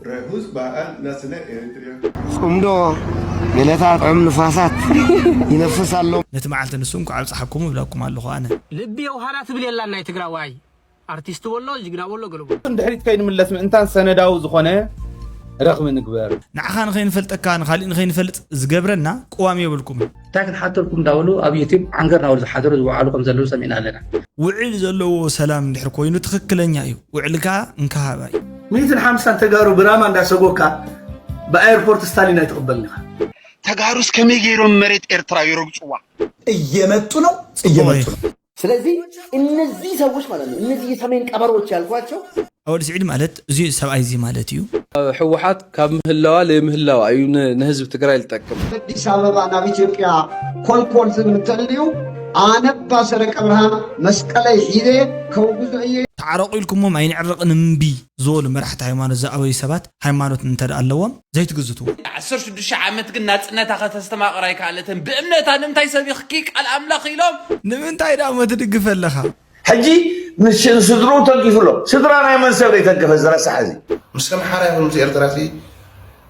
ርሑስ በዓል ናጽነት ኤርትርያ። ጽምዶ ገለታት ጥዑም ንፋሳት ይነፍስ ኣሎ። ነቲ መዓልቲ ንሱ እንኳዕ ኣብፀሓኩም እብለኩም ኣለኹ ኣነ። ልቢ የውሃና ትብል የላን ናይ ትግራዋይ ኣርቲስት በሎ ጅግና በሎ ገለቦ። ድሕሪት ከይንምለስ ምእንታን ሰነዳዊ ዝኾነ ረኽቢ ንግበር። ንዓኻ ንኸይንፈልጠካ ንኻሊእ ንኸይንፈልጥ ዝገብረና ቅዋም የብልኩም። እንታይ ክትሓተልኩም እንዳበሉ ኣብ ዩቲብ ዓንገር ናበሉ ዝሓደሩ ዝወዓሉ ከም ዘለዉ ሰሚዕና ኣለና። ውዕል ዘለዎ ሰላም እንድሕር ኮይኑ ትኽክለኛ እዩ። ውዕል ከዓ እንካሃባ እዩ። ሚእትን ሓምሳን ተጋሩ ብራማ እንዳሰጎካ ብኣየርፖርት ስታሊን ኣይትቕበልን ኢኻ። ተጋሩስ ከመይ ገይሮም መሬት ኤርትራ ይረግፅዋ? እየመጡ ነው እየመጡ ነው። ስለዚህ እነዚህ ሰዎች ማለት ነው እነዚህ የሰሜን ቀበሮች ያልኳቸው ኣወል ስዒድ ማለት እዚ ሰብኣይ እዚ ማለት እዩ። ህወሓት ካብ ምህላዋ ለምህላዋ እዩ ን- ንህዝቢ ትግራይ ዝጠቅም። ኣዲስ ኣበባ ናብ ኢትዮጵያ ኮልኮል ዝብል እንተልዩ ኣነ ኣባ ሰረቀ ብርሃን መስቀለይ ሒዘ ከውግዞ እየ። ተዓረቑ ኢልኩሞም ኣይንዕረቕን እምቢ ዝበሉ መራሕቲ ሃይማኖት ዝኣበዩ ሰባት ሃይማኖት እንተ ደኣ ኣለዎም ዘይትግዝትዎ። ዓሰርተ ሽዱሽተ ዓመት ግን ናጽነታ ከተስተማቕር ኣይከኣለትን። ብእምነታ ንምንታይ ሰቢኽኪ ቃል ኣምላኽ ኢሎም ንምንታይ ደኣ እሞ ትድግፍ ኣለኻ? ሕጂ ንስድርኡ ተጊፉ ኣሎ። ስድራ ናይ መን ሰብ ዘይተገፈ ዝረሳሕ እዚ? ምስ ኣምሓራ ይኹን ምስ ኤርትራ ሲ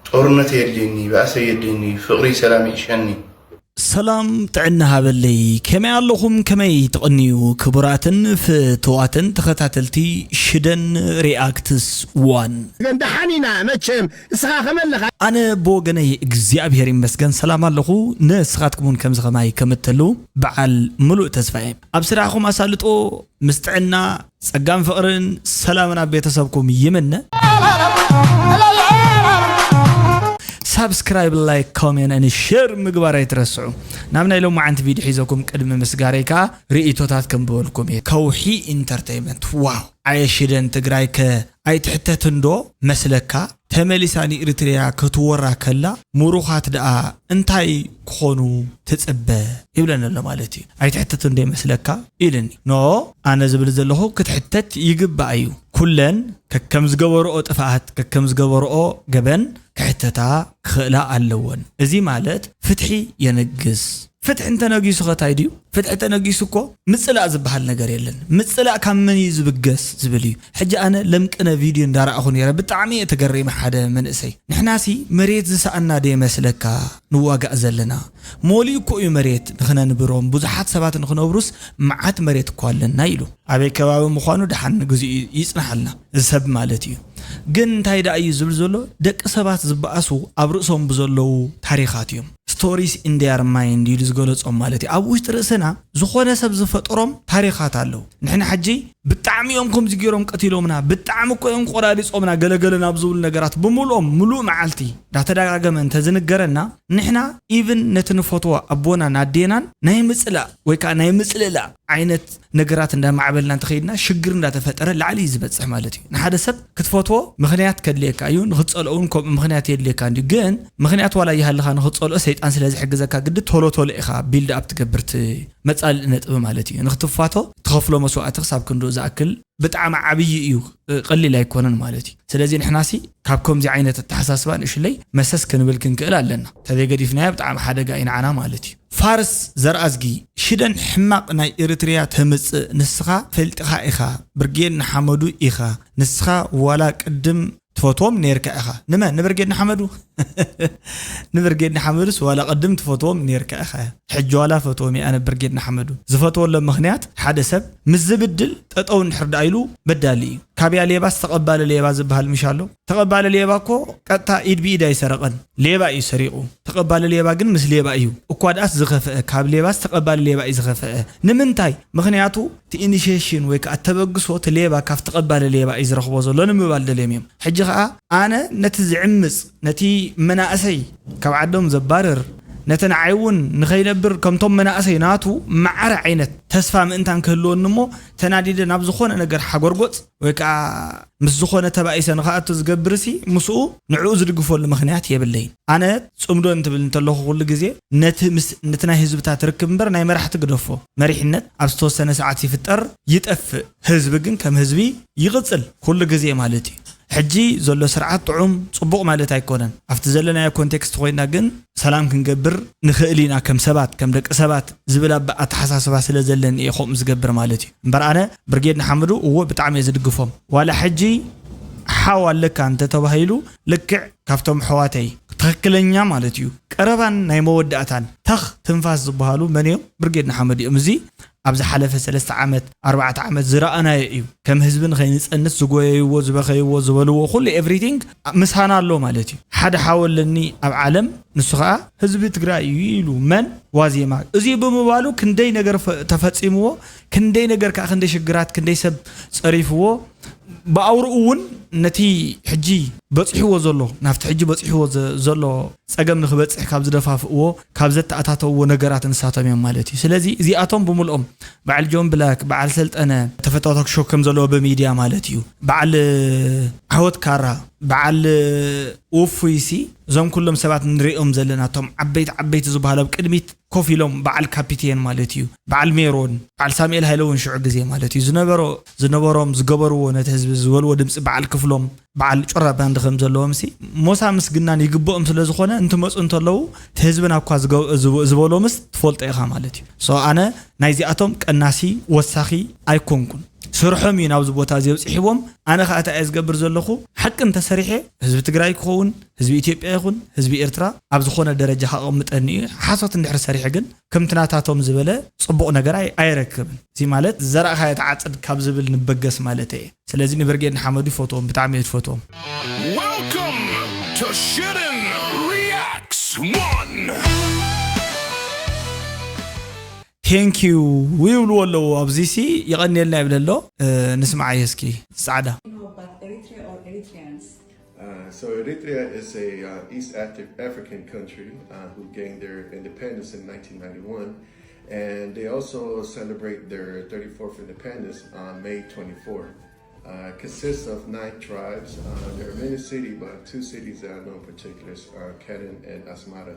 ጦርነት የድልየኒ፣ ባእሰ የድልየኒ፣ ፍቕሪ ሰላም ይዕሸኒ። ሰላም ጥዕና ሃበለይ ከመይ ኣለኹም ከመይ ትቕንዩ ክቡራትን ፍትዋትን ተኸታተልቲ ሽደን ሪኣክትስ ዋን። ደሓን ኢና መቸም እስኻ ከመለኻ። ኣነ ብወገነይ እግዚኣብሔር ይመስገን ሰላም ኣለኹ። ንስኻትኩም እውን ከምዚ ኸማይ ከም እተልዉ በዓል ምሉእ ተስፋ እየ። ኣብ ስራሕኹም ኣሳልጦ ምስ ጥዕና ጸጋን ፍቕርን ሰላምን ኣብ ቤተሰብኩም ይምነ። ሳብስክራይብ ላይክ ኮሜንት ን ሼር ምግባር ኣይትረስዑ። ናብ ናይ ሎማዓንቲ ቪድዮ ሒዘኩም ቅድሚ ምስጋረይ ከኣ ርእይቶታት ከንብበልኩም እየ። ከውሒ ኢንተርተይመንት ዋው ዓየ ሽደን ትግራይ ከ ኣይትሕተትን ዶ መስለካ? ተመሊሳ ንኢሪትሪያ ክትወራ ከላ ምሩኻት ደኣ እንታይ ክኾኑ ትጽበ ይብለኒ ኣሎ ማለት እዩ። ኣይትሕተትን ዶ ይመስለካ ኢልኒ። ኖ ኣነ ዝብል ዘለኹ ክትሕተት ይግባእ እዩ። ኩለን ከከም ዝገበርኦ ጥፍኣት ከከም ዝገበርኦ ገበን ክሕተታ ክኽእላ ኣለወን። እዚ ማለት ፍትሒ የንግስ። ፍትሒ እንተነጊሱ ኸ ታይ ድዩ? ፍትሒ ተነጊሱ እኮ ምጽላእ ዝበሃል ነገር የለን። ምጽላእ ካብ መን እዩ ዝብገስ ዝብል እዩ። ሕጂ ኣነ ለምቅነ ቪድዮ እንዳረኣኹ ነይረ ብጣዕሚ እየ ተገሪመ ሓደ መንእሰይ ንሕናሲ መሬት ዝሰኣና ዶ ይመስለካ ንዋጋእ ዘለና? ሞሊኡ እኮ እዩ መሬት ንኽነንብሮም ብዙሓት ሰባት ንኽነብሩስ መዓት መሬት እኮ ኣለና ኢሉ። ኣበይ ከባቢ ምዃኑ ደሓን ንግዚኡ ይጽንሓልና እዚ ሰብ ማለት እዩ። ግን እንታይ ደኣ እዩ ዝብል ዘሎ ደቂ ሰባት ዝበኣሱ ኣብ ርእሶም ብዘለዉ ታሪኻት እዮም። Stories in their mind ኢሉ ዝገለጾም ማለት እዩ። ኣብ ውሽጢ ርእስና ዝኾነ ሰብ ዝፈጠሮም ታሪኻት ኣለዉ። ንሕና ሕጂ ብጣዕሚ እዮም ከምዚ ገይሮም ቀቲሎምና፣ ብጣዕሚ እኮ እዮም ቆራሪጾምና ገለገለ ናብ ዝብሉ ነገራት ብምልኦም ምሉእ መዓልቲ እንዳተደጋገመ እንተዝንገረና ንሕና ኢቭን ነቲ ንፈትዎ ኣቦናን ኣዴናን ናይ ምጽላእ ወይ ከዓ ናይ ምጽልላእ ዓይነት ነገራት እንዳማዕበልና እንተኸይድና ሽግር እንዳተፈጠረ ላዕሊ እዩ ዝበፅሕ ማለት እዩ። ንሓደ ሰብ ክትፈትዎ ምኽንያት ከድልየካ እዩ፣ ንክትፀልኦ እውን ከምኡ ምኽንያት የድልየካ እንድዩ። ግን ምኽንያት ዋላ ይሃልኻ ንክትፀልኦ ሰይጣን ስለ ዝሕግዘካ ግዲ ቶሎ ቶሎ ኢኻ ቢልድ ኣፕ ትገብር እቲ መፃልኢ ነጥቢ ማለት እዩ። ንክትፋቶ ትኸፍሎ መስዋእቲ ክሳብ ክንድኡ ዝኣክል ብጣዕሚ ዓብዪ እዩ፣ ቀሊል ኣይኮነን ማለት እዩ። ስለዚ ንሕናሲ ካብ ከምዚ ዓይነት ኣተሓሳስባ ንእሽለይ መሰስ ክንብል ክንክእል ኣለና። ተዘይገዲፍናዮ ብጣዕሚ ሓደጋ እዩ ንዓና ማለት እዩ። ፋርስ ዘርኣዝጊ ሽደን ሕማቕ ናይ ኤርትርያ ተምጽእ ንስኻ ፈልጥኻ ኢኻ ብርጌድ ንሓመዱ ኢኻ ንስኻ ዋላ ቅድም ትፈትዎም ኔርካ ኢኻ። ንመን ንብርጌድ ንሓመዱ ንብርጌድ ንሓመዱስ ዋላ ቅድም ትፈትዎም ኔርካ ኢኻ። ሕጂ ዋላ ፈትዎም እየ ኣነ ብርጌድ ንሓመዱ ዝፈትወሎም ምኽንያት ሓደ ሰብ ምስ ዝብድል ጠጠው እንድሕር ደኣ ኢሉ በዳሊ እዩ። ካብያ ሌባስ ተቐባሊ ሌባ ዝበሃል ምሽ ኣሎ። ተቐባሊ ሌባ እኮ ቀጥታ ኢድ ብኢድ ኣይሰረቐን ሌባ እዩ ሰሪቑ። ተቐባሊ ሌባ ግን ምስ ሌባ እዩ እኳ ደኣስ ዝኸፍአ ካብ ሌባስ ተቐባሊ ሌባ እዩ ዝኸፍአ። ንምንታይ? ምኽንያቱ እቲ ኢኒሼሽን ወይ ከዓ ተበግሶ እቲ ሌባ ካብ ተቐባሊ ሌባ እዩ ዝረኽቦ ዘሎ ንምባል ደልዮም እዮም። ሕጂ ከዓ ኣነ ነቲ ዝዕምፅ ነቲ መናእሰይ ካብ ዓዶም ዘባርር ነቲ ንዓይ እውን ንኸይነብር ከምቶም መናእሰይ ናቱ ማዕረ ዓይነት ተስፋ ምእንታን ክህልወኒ እሞ ተናዲደ ናብ ዝኾነ ነገር ሓጎርጎፅ ወይ ከዓ ምስ ዝኾነ ተባኢሰ ንኽኣቱ ዝገብርሲ ምስኡ ንዕኡ ዝድግፈሉ ምኽንያት የብለይን። ኣነ ፅምዶ እንትብል እንተለኹ ኩሉ ግዜ ነቲ ምስ ነቲ ናይ ህዝብታት ርክብ እምበር ናይ መራሕቲ ግደፎ። መሪሕነት ኣብ ዝተወሰነ ሰዓት ይፍጠር ይጠፍእ፣ ህዝቢ ግን ከም ህዝቢ ይቕፅል ኩሉ ግዜ ማለት እዩ። ሕጂ ዘሎ ስርዓት ጥዑም ፅቡቕ ማለት ኣይኮነን። ኣብቲ ዘለናዮ ኮንቴክስት ኮይና ግን ሰላም ክንገብር ንኽእል ኢና ከም ሰባት ከም ደቂ ሰባት ዝብል ኣባ ኣተሓሳስባ ስለ ዘለኒ እየ ከምኡ ዝገብር ማለት እዩ። እምበር ኣነ ብርጌድ ንሓመዱ እዎ ብጣዕሚ እየ ዝድግፎም። ዋላ ሕጂ ሓው ኣለካ እንተተባሂሉ፣ ልክዕ ካብቶም ኣሕዋተይ ትኽክለኛ ማለት እዩ፣ ቀረባን ናይ መወዳእታን ተኽ ትንፋስ ዝበሃሉ መን እዮም? ብርጌድ ንሓመዱ እዮም። እዚ ኣብ ዝሓለፈ ሰለስተ ዓመት፣ ኣርባዕተ ዓመት ዝረኣናዮ እዩ። ከም ህዝቢ ንኸይንጸንት ዝጎየይዎ፣ ዝበኸይዎ፣ ዝበልዎ፣ ኩሉ ኤቭሪቲንግ ምሳና ኣሎ ማለት እዩ። ሓደ ሓው ኣለኒ ኣብ ዓለም፣ ንሱ ኸኣ ህዝቢ ትግራይ እዩ ኢሉ። መን? ዋዜማ። እዚ ብምባሉ ክንደይ ነገር ፈ-፣ ተፈጺምዎ፣ ክንደይ ነገር ከኣ፣ ክንደይ ሽግራት፣ ክንደይ ሰብ ጸሪፍዎ። ብኣውርኡ እውን ነቲ ሕጂ በጺሕዎ ዘሎ፣ ናብቲ ሕጂ በጺሕዎ ዘ-፣ ዘሎ ጸገም ንኽበጽሕ ካብ ዝደፋፍእዎ፣ ካብ ዘተኣታተውዎ ነገራት ንሳቶም እዮም ማለት እዩ። ስለዚ እዚኣቶም ብምልኦም፣ በዓል ጆን ብላክ፣ በዓል ሰልጠነ፣ ተፈታዊ ቶክ ሾው ከም ዘለዎ ብሚድያ ማለት እዩ፣ በዓል ዓወት ካራ፣ በዓል ውፉይሲ፣ እዞም ኩሎም ሰባት ንሪኦም ዘለና፣ እቶም ዓበይቲ ዓበይቲ ዝበሃሉ ኣብ ቅድሚት ኮፍ ኢሎም፣ በዓል ካፒቴን ማለት እዩ፣ በዓል ሜሮን፣ በዓል ሳሙኤል ሃይለ እውን ሽዑ ግዜ ማለት እዩ ዝነበሮ፣ ዝነበሮም፣ ዝገበርዎ፣ ነቲ ህዝቢ ዝበልዎ ድምፂ፣ በዓል ክፍሎም፣ በዓል ጩራ ባንድ ከም ዘለዎም ሲ ሞሳ ምስግናን ይግብኦም ስለ ዝኾነ፣ እንትመፁ እንተለዉ፣ እቲ ህዝብና እኳ ዝገ-፣ ዝብ-፣ ዝበሎምስ ትፈልጦ ኢኻ ማለት እዩ። ሶ ኣነ ናይዚኣቶም ቀናሲ ወሳኺ ኣይኮንኩን። ስርሖም እዩ ናብዚ ቦታ እዚ ኣብፂሕዎም። ኣነ ኸኣ እንታይ እየ ዝገብር ዘለኹ? ሓቂ እንተሰሪሐ፣ ህዝቢ ትግራይ ክኸውን፣ ህዝቢ ኢትዮጵያ ይኹን ህዝቢ ኤርትራ ኣብ ዝኾነ ደረጃ ከቐምጠኒ እዩ። ሓሶት እንድሕር ሰሪሐ ግን፣ ከምቲ ናታቶም ዝበለ ጽቡቕ ነገር ኣይ-፣ ኣይረክብን። እዚ ማለት፣ "ዝዘራእኻዮ ትዓጽድ" ካብ ዝብል ንበገስ ማለት እየ። ስለዚ ንብርጌድ ንሓመዱ ይፈትዎም፣ ብጣዕሚ እየ ዝፈትዎም። Welcome to Shitten Reacts one. Thank you ይብልዎ ኣለዉ። ኣብዚ ሲ የቐንየልና ይብል ኣሎ። እ፣ ንስምዓዮ እስኪ፣ ጻዕዳ። Know about Eritrea or Eritreans? Uh, so Eritrea is a uh, East Afri- African country uh, who gained their independence in nineteen ninety-one, and they also celebrate their thirty-fourth independence on May twenty-fourth. Uh, consists of nine tribes. Uh, there are many cities, but two cities that I know in particular are Keren and Asmara.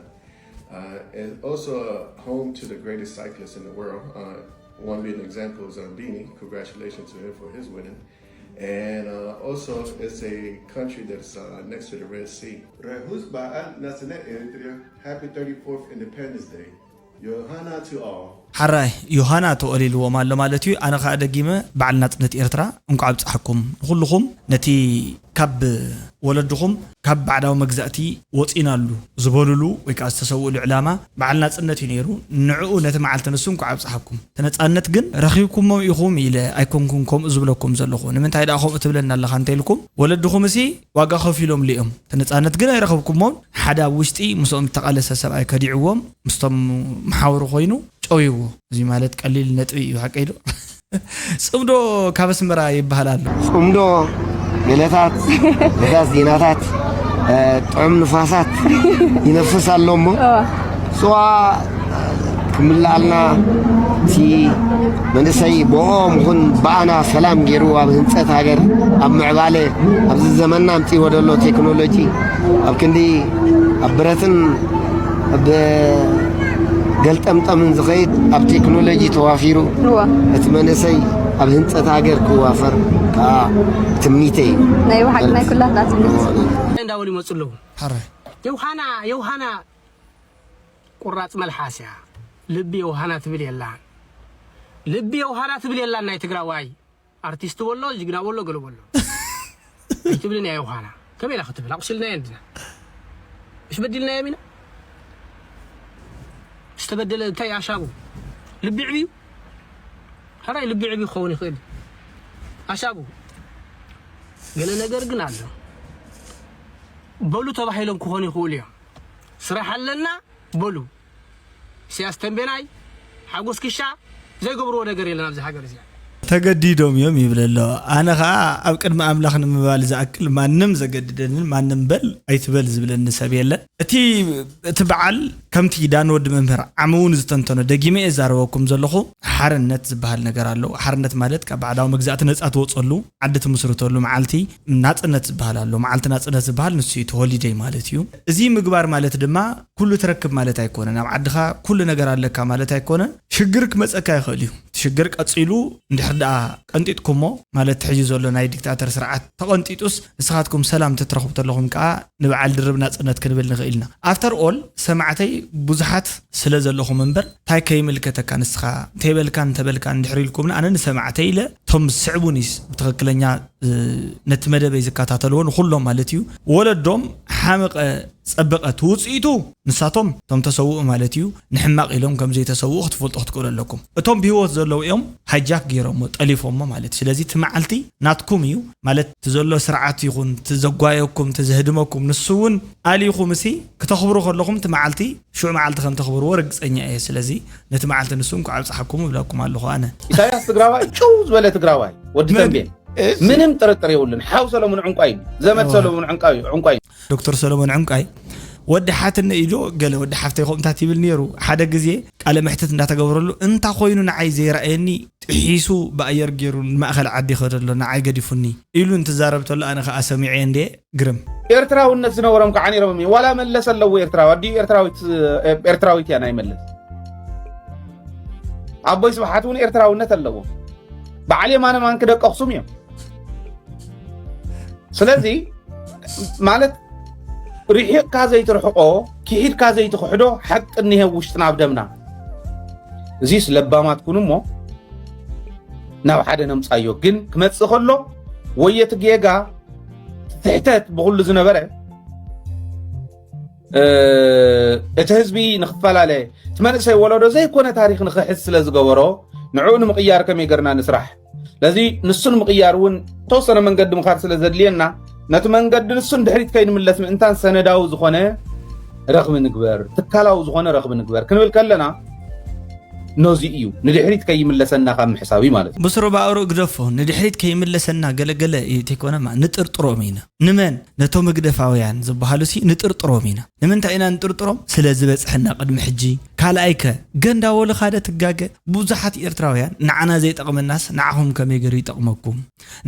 Uh, and also uh, home to the greatest cyclist in the world. Uh, one being an example is Ambini. Congratulations to him for his winning. And uh, also, it's a country that's uh, next to the Red Sea. Rehus Baal Nasene Eritrea, happy thirty-fourth Independence Day. Yohana to all. ሓራይ ዮሃና ተወሊልዎም ኣሎ ማለት እዩ። ኣነ ኸኣ ደጊመ በዓል ናጽነት ኤርትራ እንኳዕ ኣብጽሓኩም ንኹልኹም፣ ነቲ ካብ ወለድኹም ካብ ባዕዳዊ መግዛእቲ ወጺናሉ ዝበሉሉ ወይ ከኣ ዝተሰውእሉ ዕላማ በዓል ናጽነት እዩ ነይሩ። ንዕኡ ነቲ መዓልቲ ንሱ እንኳዕ ኣብጽሓኩም። እቲ ነጻነት ግን ረኺብኩሞ ኢኹም ኢለ ኣይኮንኩን ከምኡ ዝብለኩም ዘለኹ። ንምንታይ ደኣ ከምኡ ትብለና ኣለኻ እንተ ኢልኩም፣ ወለድኹምሲ ዋጋ ከፊሎምሉ እዮም። እቲ ነጻነት ግን ኣይረኸብኩሞን። ሓደ ኣብ ውሽጢ ምስኦም እተቓለሰ ሰብኣይ ከዲዕዎም፣ ምስቶም መሓውሩ ኮይኑ ጨውይዎ። እዚ ማለት ቀሊል ነጥቢ እዩ፣ ሓቀይ ዶ? ጽምዶ ካብ ኣስመራ ይበሃል ኣሎ። ጽምዶ ገለታት፣ ገለታት ዜናታት፣ እ፣ ጥዑም ንፋሳት ይነፍስ ኣሎ እሞ፣ እዋ። ጽዋ ክምልኣልና፣ እቲ መንእሰይ ብኦም ይኹን ብኣና ሰላም ገይሩ ኣብ ህንጸት ሃገር፣ ኣብ ምዕባለ፣ ኣብዚ ዘመንና ኣምጺእዎ ዘሎ ቴክኖሎጂ፣ ኣብ ክንዲ ኣብ ብረትን ኣብ ገልጠምጠምን ዝኸይድ ኣብ ቴክኖሎጂ ተዋፊሩ እዋ። እቲ መንእሰይ ኣብ ህንጸት ሃገር ክዋፈር ከዓ ትምኒተይ እዩ። ናይ ብሓቂ ናይ ኩላትና ትምኒት። እንዳበሉ ይመፁ ኣለዉ። ሓራይ። የውሃና፣ የውሃና ቁራፅ መልሓስ እያ። ልቢ የውሃና ትብል የላን። ልቢ የውሃና ትብል የላን ናይ ትግራዋይ። ኣርቲስት በሎ፣ ጅግና በሎ፣ ገለ በሎ። ኣይትብልን እያ ዮሃና። ከመይ ኢላ ክትብል? ኣቑሲልናዮ እንዲና። እሽ በዲልናዮም ኢና። ዝተበደለ እንታይ ኣሻቡ? ልቢ ዕብዩ? ሕራይ ልቢ ዕብዩ ክኸውን ይኽእል። ኣሻቡ። ገለ ነገር ግን ኣሎ። በሉ ተባሂሎም ክኾኑ ይኽእሉ እዮም። ስራሕ ኣለና በሉ። ኢሳያስ ተንቤናይ፣ ሓጎስ ክሻ ዘይገብርዎ ነገር የለን ኣብዚ ሃገር እዚኣ። ተገዲዶም እዮም ይብል ኣሎ። ኣነ ኸኣ ኣብ ቅድሚ ኣምላኽ ንምባል ዝኣክል ማንም ዘገድደንን ማንም በል ኣይትበል ዝብለኒ ሰብ የለን። እቲ፣ እቲ በዓል ከምቲ ዳን ወዲ መምህር ዓሚ እውን ዝተንተኖ ደጊመ እየ ዝዛረበኩም ዘለኹ። ሓርነት ዝበሃል ነገር ኣሎ። ሓርነት ማለት ካብ ባዕዳዊ መግዛእቲ ነጻ ትወጸሉ፣ ዓዲ ትምስርተሉ መዓልቲ ናጽነት ዝበሃል ኣሎ። መዓልቲ ናጽነት ዝበሃል ንሱ እዩ፣ እቲ ሆሊደይ ማለት እዩ። እዚ ምግባር ማለት ድማ ኩሉ ትረክብ ማለት ኣይኮነን። ኣብ ዓድኻ ኩሉ ነገር ኣለካ ማለት ኣይኮነን። ሽግር ክመጸካ ይኽእል እዩ። እቲ ሽግር ቀጺሉ እንድሕር ደኣ ቀንጢጥኩሞ፣ ማለት ሕጂ ዘሎ ናይ ዲክታተር ስርዓት ተቐንጢጡስ፣ ንስኻትኩም ሰላም ትትረኽቡ ተለኹም ከኣ ንበዓል ድርብ ናጽነት ክንብል ንኽእል ኢና። ኣፍተር ኦል ሰማዕተይ ብዙሓት ስለ ዘለኹም እምበር፣ እንታይ ከይምልከተካ ንስኻ እንተይበልካን እንተበልካን እንድሕር ኢልኩምና፣ ኣነ ንሰማዕተይ ኢለ፣ እቶም ዝስዕቡኒስ ብትኽክለኛ፣ እ፣ ነቲ መደበይ ዝከታተልዎ ንኹሎም ማለት እዩ፣ ወለዶም ሓመቐ ጸበቐ እቲ ውጽኢቱ ንሳቶም እቶም ተሰውኡ ማለት እዩ፣ ንሕማቕ ኢሎም ከም ዘይተሰውኡ ክትፈልጡ ክትክእሉ ኣለኩም። እቶም ብህይወት ዘለዉ እዮም ሃይጃክ ገይሮሞ፣ ጠሊፎሞ ማለት እዩ። ስለዚ እቲ መዓልቲ ናትኩም እዩ ማለት፣ እቲ ዘሎ ስርዓት ይኹን፣ እቲ ዘጓየኩም፣ እቲ ዘህድመኩም፣ ንሱ እውን ኣሊኹም እሲ ክተኽብሩ ከለኹም እቲ መዓልቲ ሽዑ መዓልቲ ከም ተኽብርዎ ርግጸኛ እየ። ስለዚ ነቲ መዓልቲ ንሱ እንኳዕ ኣብጽሓኩም እብለኩም ኣለኹ ኣነ። ኢሳያስ ትግራዋይ፣ ጭው ዝበለ ትግራዋይ፣ ወዲ መን? ተንቤን። እሺ። ምንም ጥርጥር የብሉን። ሓው ሰለሙን ዕንቋይ እዩ። ዘመድ እዋ። ሰለሙን ዕንቋይ እዩ፣ ዕንቋይ እዩ። ዶክተር ሰለሞን ዕንቋይ ወዲ ሓትነ ኢዶ ገለ ወዲ ሓፍተይ ከምታት ይብል ነይሩ። ሓደ ግዜ ቃለ መሕትት እንዳተገበረሉ እንታ ኮይኑ ንዓይ ዘይረኣየኒ ጥሒሱ ብኣየር ገይሩ ንማእኸል ዓዲ ይኸድ ኣሎ ንዓይ ገዲፉኒ ኢሉ እንትዛረብ ተሎ ኣነ ከዓ ሰሚዐ እንዴ ግርም። ኤርትራውነት ዝነበሮም ከዓ ነይሮም እዮም። ዋላ መለስ ኣለዎ ኤርትራዊ፣ ኣዲኡ ኤርትራዊት፣ ኤርትራዊት እያ ናይ መለስ። ኣቦይ ስብሓት እውን ኤርትራውነት ኣለዎ። በዓል የማነ ማንኪ ደቂ ኣኽሱም እዮም። ስለዚ ማለት ርሒቕካ ዘይትርሕቆ፣ ክሒድካ ዘይትኽሕዶ ሓቂ እኒሄ ውሽጥና ኣብ ደምና። እዚስ ለባማት ኩኑ እሞ ናብ ሓደ ነምጻዮ። ግን ክመጽእ ከሎ ወይ እቲ ጌጋ ትሕተት ብኹሉ ዝነበረ፣ እ፣ እቲ ህዝቢ ንኽፈላለ፣ እቲ መንእሰይ ወለዶ ዘይኮነ ታሪኽ ንኽሕዝ ስለ ዝገበሮ፣ ንዕኡ ንምቕያር ከመይ ገርና ንስራሕ? ስለዚ ንሱ ንምቕያር እውን ተወሰነ መንገዲ ምኻድ ስለ ዘድልየና፣ ነቲ መንገዲ ንሱ ንድሕሪት ከይንምለስ ምእንታን ሰነዳዊ ዝኾነ ረኽቢ ንግበር፣ ትካላዊ ዝኾነ ረኽቢ ንግበር ክንብል ከለና፣ ነዚ እዩ ንድሕሪት ከይምለሰና ካብ ምሕሳብ እዩ ማለት እዩ። ብስሩ ባእሩ ግደፎ፣ ንድሕሪት ከይምለሰና ገለገለ እዩ ተይኮነማ፣ ንጥርጥሮም ኢና። ንመን? ነቶም ህግደፋውያን ዝበሃሉ ሲ ንጥርጥሮም ኢና። ንምንታይ ኢና ንጥርጥሮም? ስለ ዝበጽሐና ቅድሚ ሕጂ። ካልኣይከ፣ ገንዳ ወልኻ ደ ትጋገ? ብዙሓት ኤርትራውያን ንዓና ዘይጠቕመናስ ንዓኹም ከመይ ገይሩ ይጠቕመኩም?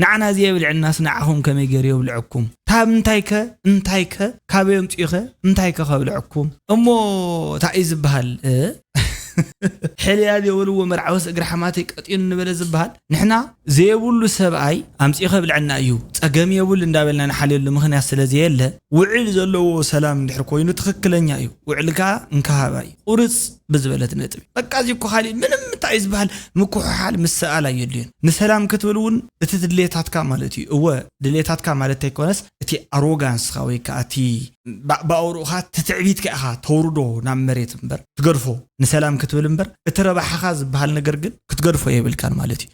ንዓና ዘየብልዐናስ ንዓኹም ከመይ ገይሩ የብልዐኩም? ታብ እንታይከ፣ እንታይከ፣ ካበይ ኣምጺኡኸ፣ እንታይከ ከብልዐኩም? እሞ እንታይ እዩ ዝበሃል? እ? ሕልያ ዘይበልዎ መርዓውስ እግሪ ሓማተይ ቀጢኑ ንበለ ዝበሃል። ንሕና ዘየብሉ ሰብኣይ ኣምጺኡ ከብልዐና እዩ፣ ጸገም የብሉ እንዳበልና ንሓልየሉ ምኽንያት ስለ ዘየለ፣ ውዕል ዘለዎ ሰላም እንድሕር ኮይኑ ትኽክለኛ እዩ። ውዕል ከኣ እንካሃባ እዩ። ቁርጽ ብዝበለት ነጥቢ። በቃ እዚ እኮ ካሊእ ምንም እንታይ እዩ ዝበሃል ምኩሕሓል ምሰኣል ኣየድልዮን። ንሰላም ክትብል እውን እቲ ድሌታትካ ማለት እዩ። እወ፣ ድሌታትካ ማለት እንተይኮነስ እቲ ኣሮጋንስኻ ወይ ከኣ እቲ ባ-፣ ብኣውርኡኻ እቲ ትዕቢትካ ኢኻ ተውርዶ ናብ መሬት እምበር ትገድፎ። ንሰላም ክትብል እምበር እቲ ረባሓኻ ዝበሃል ነገር ግን ክትገድፎ የብልካን ማለት እዩ።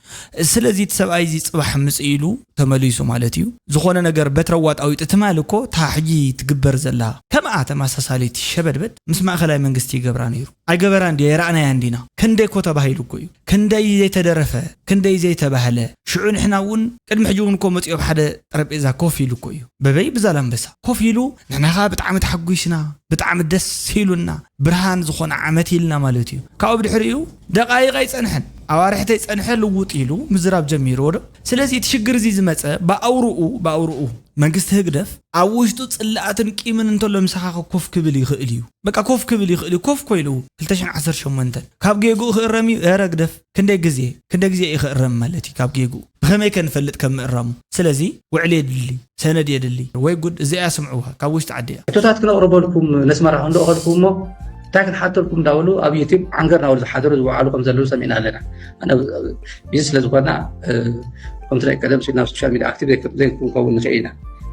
ስለዚ እቲ ሰብኣይ እዚ ጽባሕ ምጽእ ኢሉ ተመሊሱ ማለት እዩ። ዝኾነ ነገር በትረዋ ጣዊጡ ትማል እኮ እታ ሕጂ ትግበር ዘላ ከምኣ ተመሳሳሊት ሸበድበድ ምስ ማእኸላይ መንግስቲ ይገብራ ነይሩ። ኣይገበራን ድዮ? የረኣናያ እንዲና። ክንደይ እኮ ተባሂሉ እኮ እዩ። ክንደይ ዘይተደረፈ፣ ክንደይ ዘይተባህለ። ሽዑ ንሕና እውን ቅድሚ ሕጂ እውን እኮ መጺኦም ሓደ ጠረጴዛ ኮፍ ኢሉ እኮ እዩ። በበይ ብዛላምበሳ ኮፍ ኢሉ ንሕና ኸኣ ብጣዕሚ ተሓጒስና፣ ብጣዕሚ ደስ ኢሉና፣ ብርሃን ዝኾነ ዓመት ኢልና ማለት እዩ። ካብኡ ብድሕሪኡ ደቓይቕ ኣይጸንሐን፣ ኣዋርሕቲ ኣይጸንሐ ልውጥ ኢሉ ምዝራብ ጀሚርዎ ዶ? ስለዚ እቲ ሽግር እዚ ዝመጸ ብኣውርኡ፣ ብኣውርኡ መንግስቲ ህግደፍ ኣብ ውሽጡ ጽላኣትን ቂምን እንተሎ ምሳኻ ኮፍ ክብል ይኽእል እዩ። በቃ ኮፍ ክብል ይኽእል እዩ። ኮፍ ኮይሉ ክልተ ሽሕን ዓሰርተ ሸሞንተን ካብ ጌግኡ ክእረም እዩ። ኧረ ግደፍ፣ ክንደይ ግዜ፣ ክንደይ ግዜ እዩ ክእረም ማለት እዩ ካብ ጌግኡ? ብኸመይ ከ ንፈልጥ ከም ምእራሙ? ስለዚ ውዕል የድሊ፣ ሰነድ የድሊ። ወይ ጉድ፣ እዚኣ ስምዕዋ፣ ካብ ውሽጢ ዓዲ እያ። ሕቶታት ክነቕርበልኩም ነስመራ ክንልእኸልኩም እሞ እንታይ ክንሓተልኩም እንዳበሉ ኣብ ዩቲዩብ ዓንገር እናበሉ ዝሓደሩ ዝወዓሉ ከም ዘለዉ ሰሚዕና ኣለና። ኣነ ቢዚ ስለ ዝኾና፣ እ፣ ከምቲ ናይ ቀደም ሲል ናብ ሶሻል ሚድያ ኣክቲቭ ዘይክ-፣ ዘይክንከውን ንኽእል ኢና።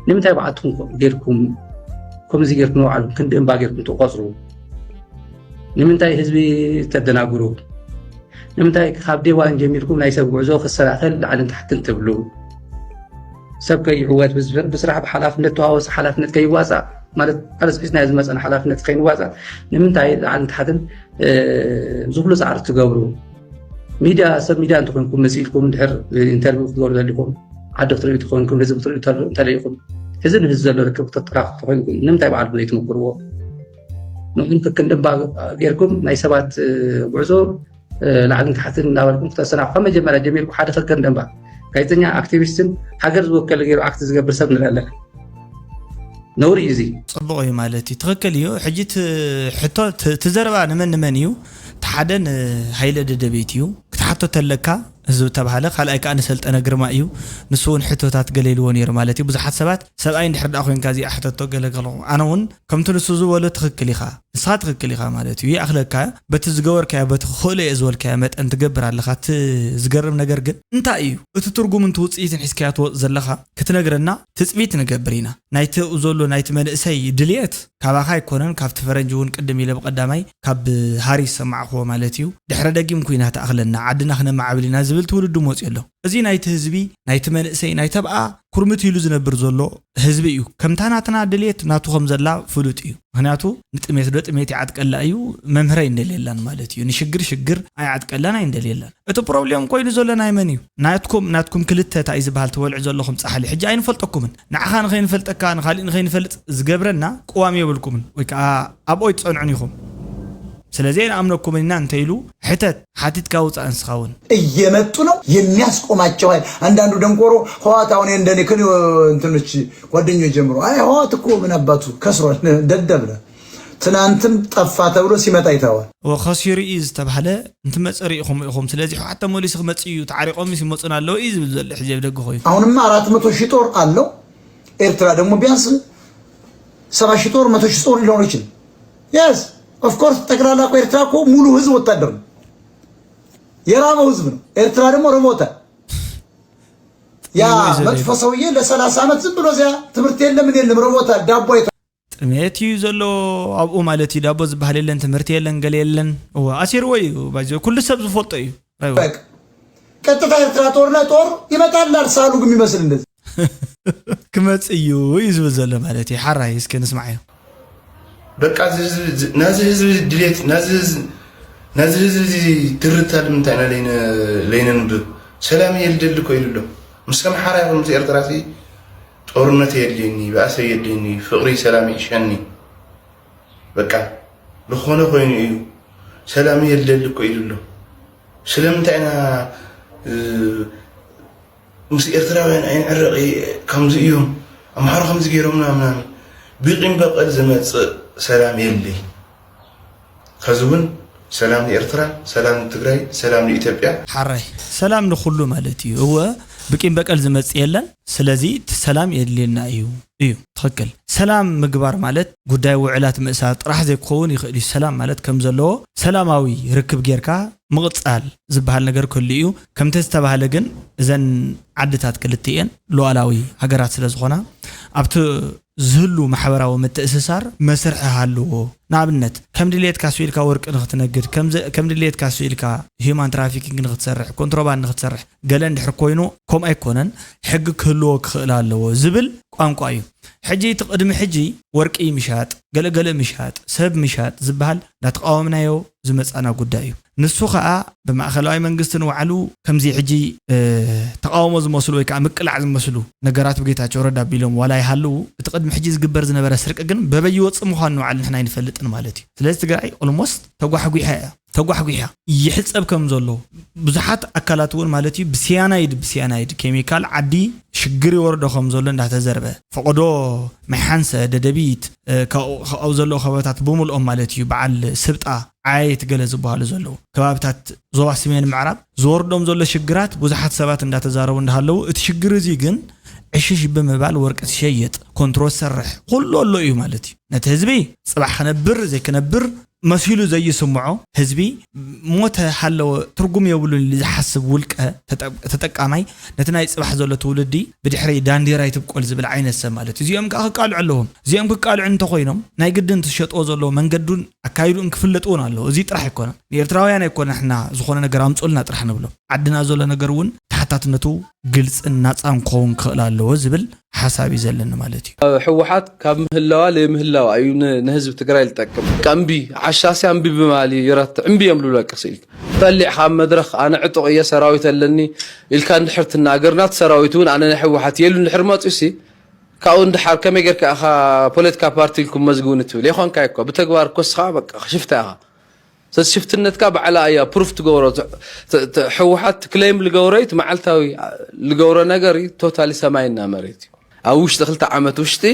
ንምንታይ ባዕልትኩም ኮ-፣ ጌርኩም፣ ከምዚ ጌርኩም ንባዕልኩም ክንዲ እምባ ጌርኩም ትቆጽሩ? ንምንታይ ህዝቢ ተደናግሩ? ንምንታይ ካብ ዴይ ዋን ጀሚርኩም ናይ ሰብ ጉዕዞ ክሰናኸል ላዕልን ታሕትን ትብሉ? ሰብ ከይዕወት ብዝፍር-፣ ብስራሕ ብሓላፍነት ተዋወሰ ሓላፍነት ከይዋፃእ ማለት ኣረስኪስና ዝመፀን ሓላፍነት ከይንዋፃእ ንምንታይ ላዕልን ታሕትን፣ እ፣ ዝብሉ ፃዕሪ ትገብሩ? ሚድያ፣ ሰብ ሚድያ እንተኾይንኩም መፂእልኩም ድሕር ኢንተርቪው ክትገብሩ ዘሊኹም ዓዲ ክትርእዩ ተኾይንኩም ህዝቢ ክትርእዩ ተል-፣ እንተለይኹም ህዝቢ ንህዝቢ ዘሎ ርክብ ክተጠራኽቡ ተኾይንኩም ንምንታይ ባዕልኩም ዘይትምክርዎ? ንዕኡ ክክንዲ እምባ ጌርኩም ናይ ሰባት፣ እ፣ ጉዕዞ፣ እ፣ ላዕልን ታሕትን እናበልኩም ክተሰናኹ ካብ መጀመርያ ጀሚርኩም ሓደ ክክንዲ እምባ ጋዜጠኛ ኣክቲቪስትን ሃገር ዝወከል ገይሩ ኣክት ዝገብር ሰብ ንርኢ ኣለና። ነውሪ እዩ እዚ። ጽቡቕ እዩ ማለት እዩ። ትኽክል እዩ። ሕጂ እቲ ሕቶ፣ እቲ፣ እቲ ዘረባ ንመን ንመን እዩ? እቲ ሓደ ንሃይለ ደደቤት እዩ። እቲ ሕቶ ተለካ ህዝቢ ተባሃለ። ካልኣይ ከዓ ንሰልጠነ ግርማ እዩ። ንሱ እውን ሕቶታት ገለ ኢልዎ ነይሩ ማለት እዩ። ብዙሓት ሰባት ሰብኣይ እንድሕር ደኣ ኮይንካ እዚኣ ሕተቶ ገለ ገለ። ኣነ እውን ከምቲ ንሱ ዝበሎ ትኽክል ኢኻ፣ ንስኻ ትኽክል ኢኻ ማለት እዩ። ይኣኽለካ በቲ ዝገበርካዮ፣ በቲ ክኽእሎ እየ ዝበልካዮ መጠን ትገብር ኣለኻ። እቲ ዝገርም ነገር ግን እንታይ እዩ እቲ ትርጉም፣ እቲ ውፅኢትን ሒዝካዮ ትወፅ ዘለኻ ክትነግረና ትፅቢት ንገብር ኢና። ናይቲ ኣብኡ ዘሎ ናይቲ መንእሰይ ድልየት ካባኻ ኣይኮነን፣ ካብቲ ፈረንጂ እውን ቅድም ኢለ ብቐዳማይ ካብ ሃሪ ዝሰማዕክዎ ማለት እዩ። ድሕረ ደጊም ኩናት ኣኽለና፣ ዓድና ክነማዕብል ኢና ዝብል ትውልዲ መፅኡ ኣሎ። እዚ ናይቲ ህዝቢ፣ ናይቲ መንእሰይ፣ ናይ ተብኣ ኩርምት ኢሉ ዝነብር ዘሎ ህዝቢ እዩ። ከምታ ናትና ድልየት ናቱ ከም ዘላ ፍሉጥ እዩ። ምኽንያቱ ንጥሜት ዶ ጥሜት ይዓጥቀላ እዩ፣ መምህረ ኣይንደልየላን ማለት እዩ። ንሽግር ሽግር ኣይዓጥቀላን ኣይንደልየላን። እቲ ፕሮብሌም ኮይኑ ዘሎ ናይ መን እዩ? ናትኩም፣ ናትኩም ክልተ እንታይ እዩ ዝበሃል ትበልዑ ዘለኹም ጻሕሊ። ሕጂ ኣይንፈልጠኩምን። ንዓኻ ንኸይንፈልጠካ፣ ንኻሊእ ንኸይንፈልጥ ዝገብረና ቅዋም የብልኩምን፣ ወይ ከዓ ኣብኦ ኣይትጸንዑን ኢኹም። ስለዚ ኣይንኣምነኩምን ኢና እንተ ኢሉ ሕተት፣ ሓቲትካ ውጻእ ንስኻ እውን። እየመጡ ነው የሚያስቆማቸው ኃይል። አንዳንዱ ደንቆሮ ህወሓት አሁን እንደኔ ከኔ እንትኖች ጓደኞች ጀምሮ አይ ህወሓት እኮ ምን አባቱ ከስሯል ደደብ ነው። ትናንትም ጠፋ ተብሎ ሲመጣ ይተዋል። ወኸሲሩ እዩ ዝተባህለ እንትመፀ ርኢኹም ኢኹም። ስለዚ ሕወሓት ተመሊሱ ክመፅእ እዩ፣ ተዓሪቆም ይመፁን ኣለዉ እዩ ዝብል ዘሎ ሕዚ ኣብ ደገ ኮይኑ። አሁንማ አራት መቶ ሺህ ጦር አለው። ኤርትራ ደግሞ ቢያንስ ሰባ ሺህ ጦር፣ መቶ ሺህ ጦር ሊኖር ይችላል። Yes, of course። ጠቅላላ እኮ ኤርትራ እኮ ሙሉ ህዝብ ወታደር ነው። የራበው ህዝብ ነው። ኤርትራ ደግሞ ርቦታል። ያ ይወይ ዘለ መጥፎ ይበል። ሰውዬ ለሰላሳ ዓመት ዝም ብሎ እዚያ ትምህርት የለም ምን የለም ርቦታል። ዳቦ አይተ- ጥሜት እዩ ዘሎ ኣብኡ ማለት እዩ። ዳቦ ዝበሃል የለን፣ ትምህርቲ የለን፣ ገለ የለን። እወ፣ ኣሲርዎ እዩ። ባይዘ ኩሉ ሰብ ዝፈልጦ እዩ። ኣይወ። በቃ ቀጥታ ኤርትራ ጦርነት ጦር ይመጣል። ላል ሳሉ ግን የሚመስል እንደዚህ ክመጽእ እዩ እዩ ዝብል ዘሎ ማለት እዩ። ሓራይ እስከ ንስማዓዮ። በቃ እዚ ህዝቢ እዚ- ናዚ ህዝቢ ድሌት ናዚ ህዝቢ ናዚ ህዝቢ እዚ ትርታ ንምንታይ ኢና ለይነ- ለይነንብብ? ሰላም እየ ልደሊ እኮ ኢሉ ኣሎ። ምስ ኣምሓራ ይኹን ምስ ኤርትራ ሲ ጦርነት የድልየኒ፣ ባእሰ የድልየኒ፣ ፍቕሪ ሰላም ይእሸኒ። በቃ ልኾነ ኮይኑ እዩ። ሰላም እየ ልደሊ እኮ ኢሉ ኣሎ። ስለምንታይ ኢና እ፣ ምስ ኤርትራውያን ኣይንዕረቕ ከምዚ እዮም ኣምሓሩ ከምዚ ገይሮምና ምናምን። ብቂም በቐል ዝመፅእ ሰላም የለይ። ከዚ እውን ሰላም ንኤርትራ፣ ሰላም ንትግራይ፣ ሰላም ንኢትዮጵያ። ሓራይ ሰላም ንኹሉ ማለት እዩ። እወ ብቂም በቀል ዝመጽእ የለን። ስለዚ እቲ ሰላም የድልየና እዩ እዩ ትኽክል። ሰላም ምግባር ማለት ጉዳይ ውዕላት ምእሳር ጥራሕ ዘይክኸውን ይኽእል እዩ። ሰላም ማለት ከም ዘለዎ ሰላማዊ ርክብ ጌርካ ምቕጻል ዝበሃል ነገር ክህሉ እዩ። ከምቲ ዝተባህለ ግን እዘን ዓድታት ክልቲኤን ሉዓላዊ ሃገራት ስለ ዝኾና ኣብቲ ዝህሉ ማሕበራዊ ምትእስሳር መስርሒ ሃልዎ። ንኣብነት ከም ድሌትካ ስኢልካ ወርቂ ንክትነግድ፣ ከም ዘ- ከም ድሌትካ ስኢልካ ሂዩማን ትራፊኪንግ ንክትሰርሕ፣ ኮንትሮባንድ ንክትሰርሕ ገለ እንድሕር ኮይኑ ከምኡ ኣይኮነን፣ ሕጊ ክህልዎ ክኽእል ኣለዎ ዝብል ቋንቋ እዩ። ሕጂ እቲ ቅድሚ ሕጂ ወርቂ ምሻጥ፣ ገለገለ ምሻጥ፣ ሰብ ምሻጥ ዝበሃል እንዳተቃወምናዮ ዝመጻና ጉዳይ እዩ። ንሱ ኸኣ ብማእኸላዊ መንግስቲ ንባዕሉ ከምዚ ሕጂ ተቃውሞ ዝመስሉ ወይ ከዓ ምቅላዕ ዝመስሉ ነገራት ብጌታቸው ረዳ ኣቢሎም ዋላ ይሃልዉ፣ እቲ ቅድሚ ሕጂ ዝግበር ዝነበረ ስርቂ ግን በበይ ይወፅእ ምዃኑ ንባዕሉ ንሕና ኣይንፈልጥን ማለት እዩ። ስለዚ ትግራይ ኦልሞስት ተጓሕጒሓ እያ። ተጓሕጒሓ ይሕፀብ ከም ዘሎ ብዙሓት ኣካላት እውን ማለት እዩ ብስያናይድ ብስያናይድ ኬሚካል ዓዲ ሽግር ይወርዶ ከም ዘሎ እንዳተዘርበ ፈቐዶ ማይ ሓንሰ ደደቢት ካብኡ ዘለዉ ከባብታት ብምልኦም ማለት እዩ በዓል ስብጣ ዓየት ገለ ዝበሃሉ ዘለዉ ከባብታት ዞባ ሰሜን ምዕራብ ዝወርዶም ዘሎ ሽግራት ብዙሓት ሰባት እንዳተዛረቡ እንዳሃለዉ እቲ ሽግር እዚ ግን ዕሽሽ ብምባል ወርቂ ትሸይጥ ኮንትሮ ትሰርሕ ኩሉ ኣሎ እዩ ማለት እዩ ነቲ ህዝቢ ፅባሕ ክነብር ዘይክነብር መሲሉ ዘይስምዖ ህዝቢ ሞተ ሃለወ ትርጉም የብሉን ኢሉ ዝሓስብ ውልቀ ተጠቃማይ ነቲ ናይ ፅባሕ ዘሎ ትውልዲ ብድሕረይ ዳንዴራ ይትብቆል ዝብል ዓይነት ሰብ ማለት እዩ። እዚኦም ከዓ ክቃልዑ ኣለዎም። እዚኦም ክቃልዑ እንተኮይኖም ናይ ግድን ትሸጥዎ ዘለዎ መንገዱን ኣካይዱን ክፍለጥ እውን ኣለዎ። እዚ ጥራሕ ኣይኮነን። ንኤርትራውያን ኣይኮነ ንሕና ዝኾነ ነገር ኣምፅኡልና ጥራሕ ንብሎም። ዓድና ዘሎ ነገር እውን ተሓታትነቱ ግልፅን ናፃን ክኸውን ክኽእል ኣለዎ ዝብል ሓሳብ እዩ ዘለኒ ማለት እዩ። ህወሓት ካብ ምህላዋ ለይምህላዋ እዩ ንህዝቢ ትግራይ ዝጠቅም። እምቢ ዓሻስያ እምቢ ብማሊ ይረትዕ እምቢ እዮም ልብለካ ስኢልካ ጠሊዕካ ኣብ መድረኽ ኣነ ዕጡቕ እየ ሰራዊት ኣለኒ ኢልካ እንድሕር ትናገር ናቲ ሰራዊት እውን ኣነ ናይ ህወሓት እየ ኢሉ እንድሕር መፅዩ ሲ ካብኡ እንድሓር ከመይ ጌርካ ኢኻ ፖለቲካ ፓርቲ ኢልኩም መዝግቡኒ ትብል የኾንካ እኮ ብተግባር እኮ እስኻ በቃ ሽፍታ ኢኻ ስለዚ ሽፍትነትካ ባዕላ እያ ፕሩፍ ትገብሮ ህወሓት ክሌም ልገብሮ እዩ እቲ መዓልታዊ ልገብሮ ነገር እዩ ቶታሊ ሰማይና መሬት እዩ ኣብ ውሽጢ ክልተ ዓመት ውሽጢ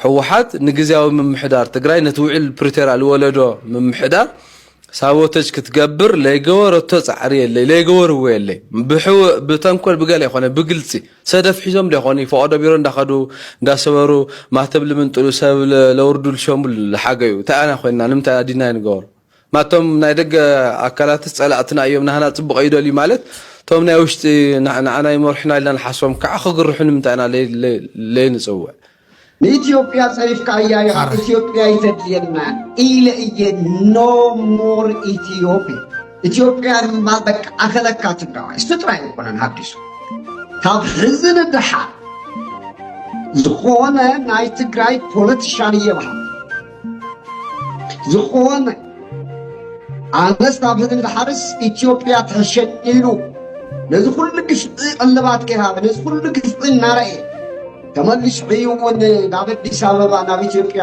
ህወሓት ንግዝያዊ ምምሕዳር ትግራይ ነቲ ውዕል ፕሪቶርያ ልወለዶ ምምሕዳር ሳቦተጅ ክትገብር ለይገበረቶ ጻዕሪ የለይ፣ ለይገበርዎ የለይ። ብሕው ብተንኮል ብገለ ይኾነ ብግልጺ ሰደፍ ሒዞም ዶ ይኾኑ? ፈቐዶ ቢሮ እንዳኸዱ እንዳሰበሩ ማተብ ልምንጥሉ ሰብ ለ- ለውርዱ ልሸሙ ልሓገዩ እንታይ ኣና ኮይንና ንምንታይ ኣዲና ንገበሩ? ማቶም ናይ ደገ ኣካላትስ ጸላእትና እዮም ናህና ጽቡቕ ይደልዩ ማለት እቶም ናይ ውሽጢ ንዓ- ንዓና ይመርሑና ኢልና ንሓስቦም ከዓ ክግርሑ ንምንታይ ኢና ለይ- ለይ- ለይ ንጽውዕ? ንኢትዮጵያ ጸሪፍካያ ኢኻ። ኢትዮጵያ ይተድልየና ኢለ እየ። No more ኢትዮጵያ። ኢትዮጵያ ምባል በቃ ኣኸለካ ትግራዋይ። እሱ ጥራይ ኣይኮነን ሃዲሱ። ካብ ሕዚ ንደሓር ዝኾነ ናይ ትግራይ ፖለቲሻን እየ በሃል። ዝኾነ ኣነስ ካብ ሕዚ ንደሓርስ ኢትዮጵያ ተሸኒሉ ነዚ ኩሉ ግፍፂ ቀልባት ከይሃበ ነዚ ኩሉ ግፍፂ እናረእየ ተመሊሱ ሕዩ እውን ናብ ኣዲስ ኣበባ ናብ ኢትዮጵያ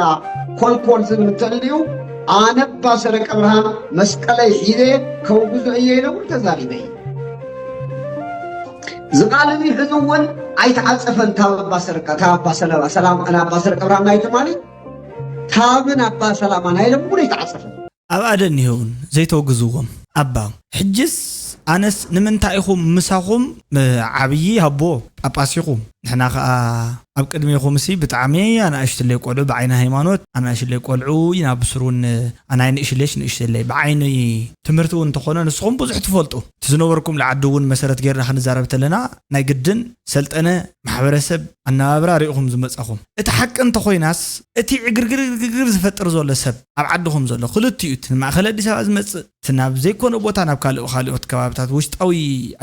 ኮልኮል ዝብል እንተልዩ ኣነ ኣባ ሰረቀ ብርሃን መስቀለይ ሒዘ ከውግዞ እየ ኢለ እውን ተዛሪበ እዩ። ዝቃልኒ ሕዚ እውን ኣይተዓፀፈን ካብ ኣባ ሰረቀ ካብ ኣባ ሰለባ ሰላም ናብ ኣባ ሰረቀ ብርሃን ናይ ትማሊ ካብን ኣባ ሰላማ ናይ ለምጉን ኣይተዓፀፈን። ኣብ ኣደ እኒሀውን ዘይተወግዝዎም ኣባ ሕጅስ ኣነስ ንምንታይ ኢኹም ምሳኹም ዓብዪ ኣቦ ጳጳስ ኢኹም ንሕና ከዓ ኣብ ቅድሜኹም ሲ ብጣዕሚ ኣናእሽትለይ ቆልዑ ብዓይኒ ሃይማኖት ኣናእሽለይ ቆልዑ ኢና ብስሩን ኣናይ ንእሽለሽ ንእሽተለይ ብዓይኒ ትምህርቲ እውን እንተኾነ ንስኹም ብዙሕ ትፈልጡ እቲ ዝነበርኩም ለዓዲ እውን መሰረት ጌርና ክንዛረብ ተለና ናይ ግድን ሰልጠነ ማሕበረሰብ ኣነባብራ ሪኢኹም ዝመፃኹም እቲ ሓቂ እንተኮይናስ እቲ ዕግርግርግርግር ዝፈጥር ዘሎ ሰብ ኣብ ዓድኹም ዘሎ ክልቲኡ እቲ ንማእኸል ኣዲስ ኣበባ ዝመፅእ እቲ ናብ ዘይኮነ ቦታ ናብ ካልእ ካልኦት ከባብታት ውሽጣዊ